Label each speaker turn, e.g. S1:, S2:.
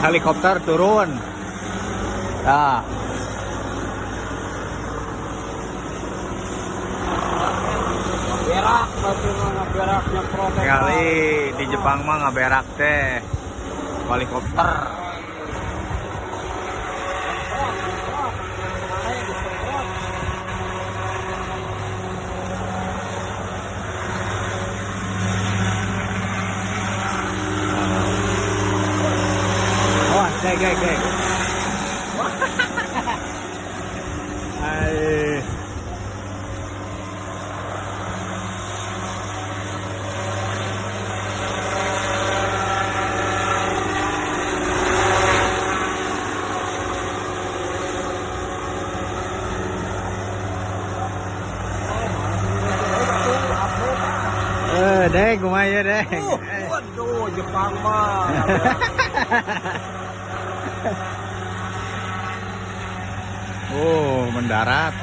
S1: Helikopter turun. Nah.
S2: Berak, berarti mah ngaberak nyemprot.
S1: Kali di Jepang mah ngaberak teh helikopter.
S2: Nyemprot, nyemprot. Kemarin disemprot.
S1: Awas, dek, dek, dek. Ai. Eh, dek, kumaha ya, dek?
S2: Waduh, Jepang mah.
S1: Oh, mendarat.